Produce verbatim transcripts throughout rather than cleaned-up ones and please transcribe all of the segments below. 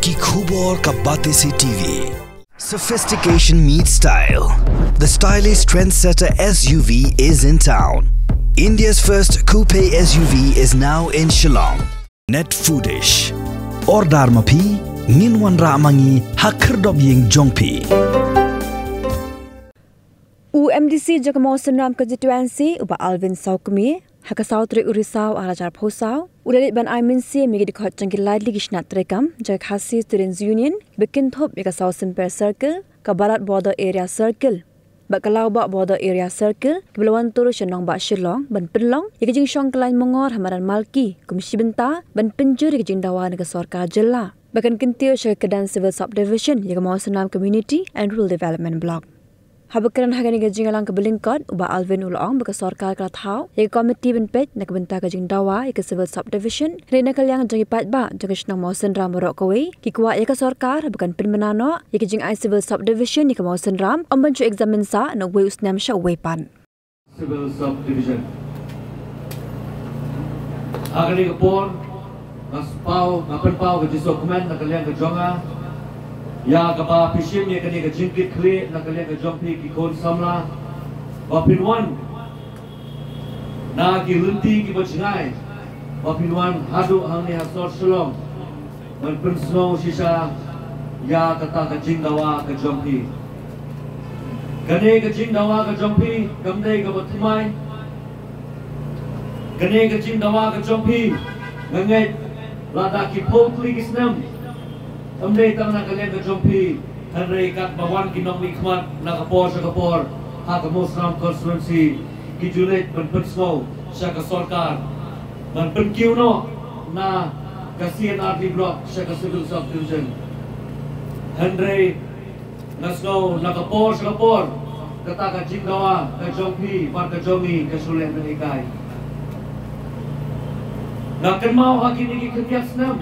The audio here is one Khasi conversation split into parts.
Ki khubor ka Batesi T V. Sophistication meets style. The stylish trendsetter S U V is in town. India's first coupe S U V is now in Shillong. Net Foodish. Order ma phi, ngin wanrah ma ngi ha khyrdop ïing jong phi. U M D C jong ka Mawsynram Constituency, u Bah Alvin Sawkmie, ha ka saw tarik u Risaw ar hajar arphew saw, u la leit ban ai mynsiem ïa ki dkhot jong ki laitluid ki shnat treikam jong ka Khasi Students Union, ba kynthup ïa ka Sawsymper Circle, ka Barat Border Area Circle bad ka Lawbah Border Area Circle, kiba la wan tur sha nongbah Shillong ban pynlong ïa ka jingshong kyllaiñ mongor ha madan Malki kum shi bynta ban pynjur ïa ka jingdawa na ka sorkar jylla ba kan kyntiew sha ka kyrdan Civil Subdivision ïa ka Mawsynram Community and Rural Development Block. Haba kren ha kane ka jingïalang kaba lyngkot, u Bah Alvin u la ong ba ka sorkar ka la thaw ïa ka komiti ban peit na ka bynta ka jingdawa ïa ka Civil Subdivision, hynrei na ka liang jong ki paidbah jong ka shnong Mawsynram baroh kawei ki kwah ïa ka sorkar ba kan pynbna noh ïa ka jingai Civil Subdivision ïa ka Mawsynram, ym ban shu examine sah na uwei u snem sha uwei pat. Civil Subdivision. Ha kane ka por, nga spah, nga pynpaw ka jingsngewkmen na ka liang ka jong nga ïa kaba phi shim ïa kane ka jingkitkhlieh na ka liang ka jong phi ki khun samla, ba phin wan na ki lynti kiba jngai, ba phin wan haduh hangne ha sor Shillong ban pynsngew shisha ïa kata ka jingdawa ka jong phi. Kane ka jingdawa ka jong phi kam dei kaba thymmai. Kane ka jingdawa ka jong phi, nga ngeit lada ki phew tylli ki snem, ym dei tang na ka liang ka jong phi, hynrei katba wan ki nongmihkhmat na ka por sha ka por ha ka Mawsynram constituency, ki ju leit ban pynsngew sha ka sorkar ban pynkiew noh na ka C and R D block sha ka Civil Subdivision. Hynrei nga sngew na ka por sha ka por kata ka jingdawa ka jong phi bad ka jong ngi ka shu leh nang hikai. Nga kynmaw ha kine ki khyndiat snem,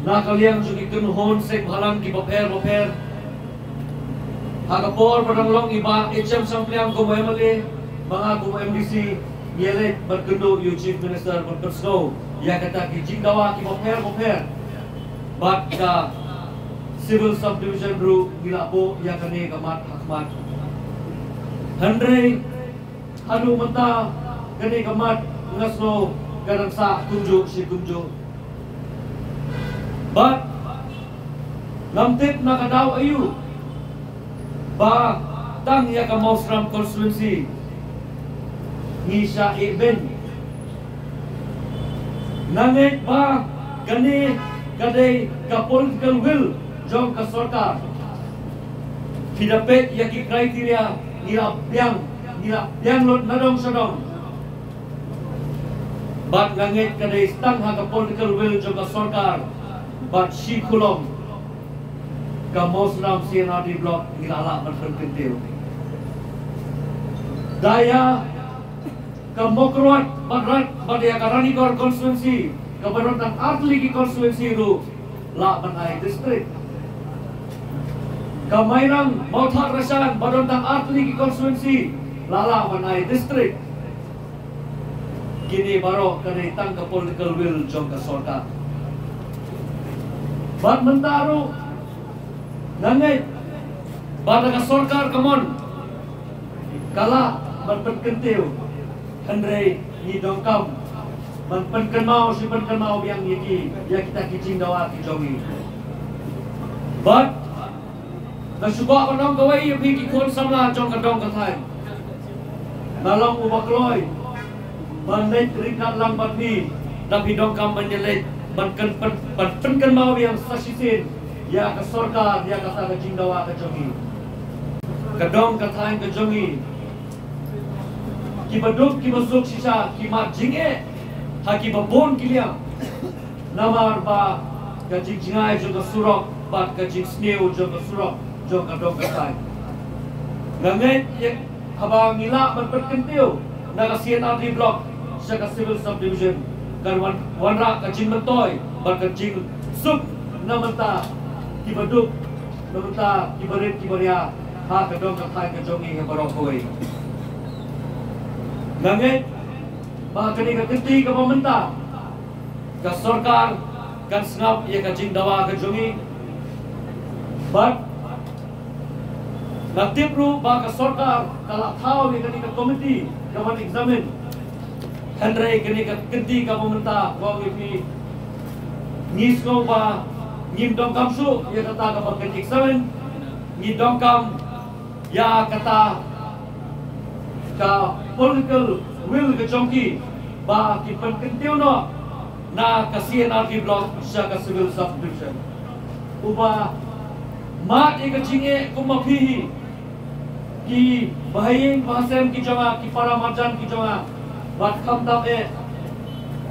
na ka liang jong ki kynhun seng bhalang kiba pher bapher, ha ka por ba dang long i Bah H M Sangpliang kum u M L A, ma nga kum u M D C, ngi leit ban kynduh ïa u Chief Minister ban pynsngew ïa kata ki jingdawa kiba pher bapher. Bad ka Civil Subdivision ruh ngi la buh ïa kane ka mat ha khmat. Hynrei haduh mynta kane ka mat nga sngew ka dang sah kumjuh shi kumjuh. Bad ngam tip na ka daw aïu ba tang ïa ka Mawsynram constituency ngi shah ïeh beiñ. Nga ngeit ba kane ka dei ka political will jong ka sorkar. Phi da peit ïa ki criteria ngi la biang, ngi la biang lut na dong sha dong. Bad nga ngeit ka dei tang ha ka political will jong ka sorkar bad shi khulom ka Mawsynram C and R D block ngi la lah ban pynkyntiew. Da ïa ka Mawkyrwat bad Rat bad ïa ka Ranikor constituency kaba don tang artylli ki constituency ruh lah ban ai district. Ka Mairang Mawthadraishan ba don tang artylli ki constituency la lah ban ai district. Kine baroh ka dei tang ka political will jong ka sorkar. Bad mynta ruh nga ngeit ba da ka sorkar ka mon ka lah ban pynkyntiew, hynrei ngi donkam ban pynkynmaw shi pynkynmaw biang ïa ki, ïa kita ki jingdawa ki jong ngi. Bad nga shu kwah ban ong kawei ïa phi ki khun samla jong ka dong ka thaiñ. Nga long uba kloi ban leit ryngkat lang bad phi, da phi donkam ban ïaleit ban kyn, ban pynkynmaw biang sa shisien ïa ka sorkar ïa kata ka jingdawa ka jong ngi. Ka dong ka thaiñ ka jong ngi, kiba duk kiba suk shisha ki mad jingeh ha kiba bun ki liang. Namar ba ka jingjngai jong ka surok bad ka jingsniew jong ka surok jong ka dong ka thaiñ. Nga ngeit ïa haba ngi lah ban pynkyntiew na ka C and R D block sha ka Civil Subdivision, kan wan, wanrah ka jingmyntoi bad ka jingsuk na bynta kiba duk, na bynta kiba rit kiba ria ha ka dong ka thaiñ ka jong ngi ha baroh kawei. Nga ngeit ba kane ka kynti kaba mynta ka sorkar Kan sngap ïa ka jingdawa ka jong ngi. Bad nga tip ruh ba ka sorkar ka la thaw ïa kane ka committee ka ban examine. Hynrei kane ka kynti kaba mynta, nga ong ïa phi, ngi sngew ba ngim donkam shuh ïa kata kaba kan examine. Ngi donkam ïa kata ka political will ka jong ki ba ki pynkyntiew noh na ka C and RD block sha ka civil subdivision. Uba mad ïa ka jingeh kum ma phi hi, ki bahaïing bahasem ki jong nga, ki para marjan ki jong nga, bad khamtam eh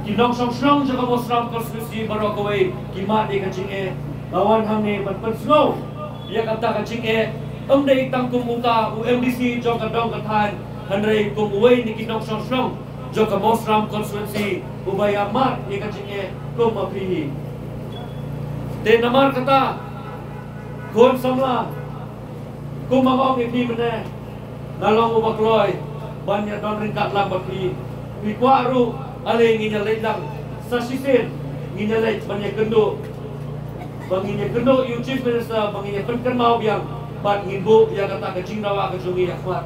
ki nongshong shnong jong ka Mawsynram constituency baroh kawei ki mad ïa ka jingeh. Nga wan hangne ban pynsngew ïa kata ka jingeh, ym dei tang kum uta u MDC jong ka dong ka thaiñ, hynrei kum uwei na ki nongshong shnong jong ka Mawsynram constituency uba ïa mad ïa ka jingeh kum ma phi hi. Te namar kata, khun samla, kum ma nga ong ïa phi mynne, nga long uba kloi ban ïa don ryngkat lang bad phi. Phi kwah ruh, ale ngin ïa leit lang sa shisien, ngin ïa leit ban ïa kynduh, ba ngin ïa kynduh ïa u Chief Minister, ba ngin ïa pynkynmaw biang, bad ngin buh ïa kata ka jingdawa ka jong ngi ïa khmat.